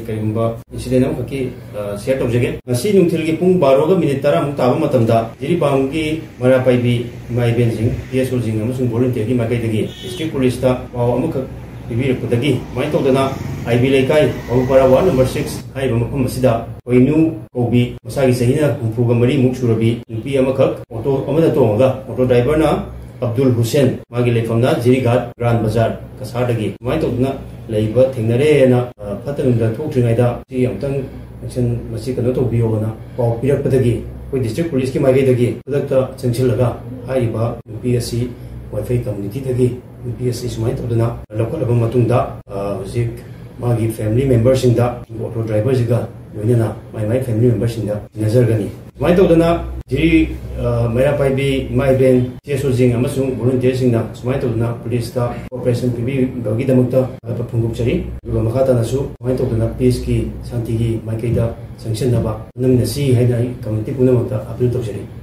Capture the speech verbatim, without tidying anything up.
ꯀꯔꯤꯒꯨꯝꯕ incident ꯑꯃꯈꯛꯀꯤ, ꯑ, share ꯇꯧꯖꯒꯦ꯫ ꯉꯁꯤ ꯅꯨꯡꯊꯤꯜꯒꯤ ꯄꯨꯡ ꯕꯥꯔꯣꯒ ꯃꯤꯅꯤꯠ ꯇꯔꯥꯃꯨꯛ ꯇꯥꯕ ꯃꯇꯝꯗ ꯖꯤꯔꯤꯕꯥꯝꯒꯤ ꯃꯩꯔꯥ ꯄꯥꯏꯕꯤ ꯏꯃꯥ ꯏꯕꯦꯟꯁꯤꯡ, ꯇꯤ ꯑꯦꯁ ꯑꯣꯁꯤꯡ ꯑꯃꯁꯨꯡ volunteerꯒꯤ ꯃꯥꯏꯀꯩꯗꯒꯤ district policeꯇ ꯄꯥꯎ ꯑꯃꯈꯛ ꯄꯤꯕꯤꯔꯛꯄꯗꯒꯤ ꯁꯨꯃꯥꯏꯅ ꯇꯧꯗꯅ ꯑꯥꯏ ꯕꯤ ꯂꯩꯀꯥꯏ, ꯕꯥꯕꯨꯄꯥꯔꯥ ward number six ꯍꯥꯏꯔꯤꯕ ꯃꯐꯝ ꯑꯁꯤꯗ ꯈꯣꯏꯅꯨ ꯀꯧꯕꯤ, ꯃꯁꯥꯒꯤ ꯆꯍꯤꯅ ꯍꯨꯝꯐꯨꯒ ꯃꯔꯤꯃꯨꯛ ꯁꯨꯔꯕꯤ ꯅꯨꯄꯤ ꯑꯃꯈꯛ auto ꯑꯃꯗ ꯇꯣꯡꯉꯒ, auto driverꯅ ꯑꯕꯗꯨꯜ ꯍꯨꯁꯦꯟ, ꯃꯥꯒꯤ ꯂꯩꯐꯝꯅ ꯖꯤꯔꯤꯘꯥꯠ ꯒ꯭ꯔꯥꯟ ꯕꯖꯥꯔ ꯀꯁꯥꯔꯗꯒꯤ, ꯁꯨꯃꯥꯏꯅ ꯇꯧꯗꯅ ꯂꯩꯕ ꯊꯦꯡꯅꯔꯦꯅ, ꯑ, ꯐꯠꯇ ꯅꯨꯡꯗ ꯊꯣꯛꯇ꯭ꯔꯤꯉꯩꯗ ꯁꯤ ꯑꯃꯨꯛꯇꯪ action, ꯃꯁꯤ ꯀꯩꯅꯣ ꯇꯧꯕꯤꯌꯣꯅ ꯄꯥꯎ ꯄꯤꯔꯛꯄꯗꯒꯤ ꯑꯩꯈꯣꯏ district policeꯀꯤ ꯃꯥꯏꯀꯩꯗꯒꯤ ꯈꯨꯗꯛꯇ ꯆꯪꯁꯤꯜꯂꯒ ꯍꯥꯏꯔꯤꯕ ꯅꯨꯄꯤ ꯑꯁꯤ ꯋꯥꯏꯐꯩ communityꯗꯒꯤ ꯅꯨꯄꯤ ꯑꯁꯤ ꯁꯨꯃꯥꯏꯅ ꯇꯧꯗꯅ ꯂꯧꯈꯠꯂꯕ ꯃꯇꯨꯡꯗ, ꯑ, ꯍꯧꯖꯤꯛ ꯃꯥꯒꯤ family memberꯁꯤꯡꯗ, auto driverꯁꯤꯒ ꯂꯣꯏꯅꯅ ꯃꯥꯏ ꯃꯥꯏ family memberꯁꯤꯡꯗ ꯁꯤꯟꯅꯖꯔꯒꯅꯤ꯫ ꯁꯨꯃꯥꯏꯅ ꯇꯧꯗꯅ ꯖꯤꯔꯤ, ꯑ, ꯃꯩꯔꯥ ꯄꯥꯏꯕꯤ ꯏꯃꯥ ꯏꯕꯦꯟ, ꯇꯤ ꯑꯦꯁ ꯑꯣꯁꯤꯡ ꯑꯃꯁꯨꯡ volunteerꯁꯤꯡꯅ ꯁꯨꯃꯥꯏꯅ ꯇꯧꯗꯅ policeꯇ cooperation ꯄꯤꯕꯤꯕꯒꯤꯗꯃꯛꯇ ꯊꯥꯒꯠꯄ ꯐꯣꯡꯗꯣꯛꯆꯔꯤ꯫ ꯑꯗꯨꯒ ꯃꯈꯥ ꯇꯥꯅꯁꯨ ꯁꯨꯃꯥꯏꯅ ꯇꯧꯗꯅ peaceꯀꯤ, ꯁꯥꯟꯇꯤꯒꯤ ꯃꯥꯏꯀꯩꯗ ꯆꯪꯁꯤꯟꯅꯕ ꯍꯣꯠꯅꯃꯤꯟꯅꯁꯤ ꯍꯥꯏꯅ ꯑꯩ community ꯄꯨꯝꯅꯃꯛꯇ appeal ꯇꯧꯖꯔꯤ꯫